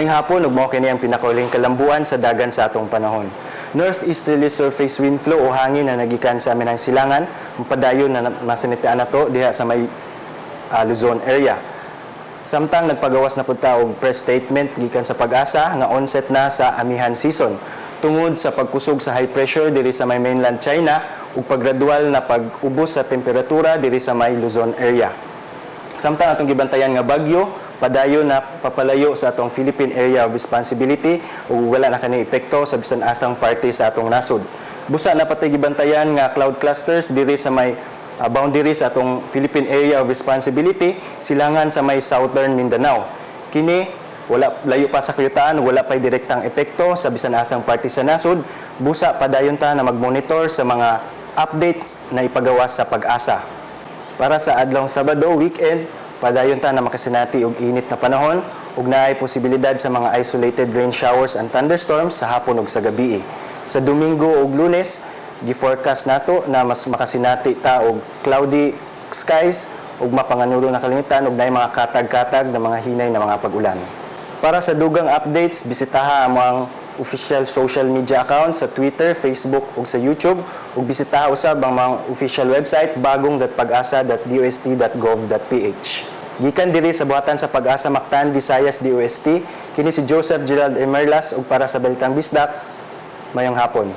Maayong hapon ug mao kini ang pinakaulahing kalambuan sa dagan sa atong panahon. Northeasterly surface wind flow o hangin na nagikan sa amihanang silangan padayon na masinatian nato diha sa may Luzon area. Samtang nagpagawas na pud ta og press statement gikan sa PAGASA nga onset na sa amihan season tungod sa pagkusog sa high pressure diri sa may mainland China ug paggradual na pag-ubos sa temperatura diri sa may Luzon area. Samtang atong gibantayan nga bagyo padayon na papalayo sa atong Philippine Area of Responsibility ug wala na kani epekto sa bisan asang parte sa atong nasod. Busa naa pa tay gibantayan nga cloud clusters diri sa may boundary sa atong Philippine Area of Responsibility, silangan sa may Southern Mindanao. Kini wala layo pa sa kayutaan, wala pa'y direktang epekto sa bisan asang parte sa nasod. Busa padayon ta na magmonitor sa mga updates na ipagawas sa PAGASA. Para sa adlawng Sabado, weekend, padayon ta na makasinati og init na panahon ug naay posibilidad sa mga isolated rain showers and thunderstorms sa hapon ug sa gabi. Sa Domingo ug Lunes, gi-forecast nato na mas makasinati ta og cloudy skies ug mapanganuro na kalangitan ug naay mga katag-katag na mga hinay na mga pag-ulan. Para sa dugang updates, bisitaha ang mga official social media accounts sa Twitter, Facebook ug sa YouTube ug bisitaha usab ang mga official website bagong.pagasa.dost.gov.ph. Gikan diri sa buhatan sa PAGASA Mactan, Visayas, DOST, kini si Joseph Gerald Emerlas ug para sa Balitang Bisdak, maayong hapon.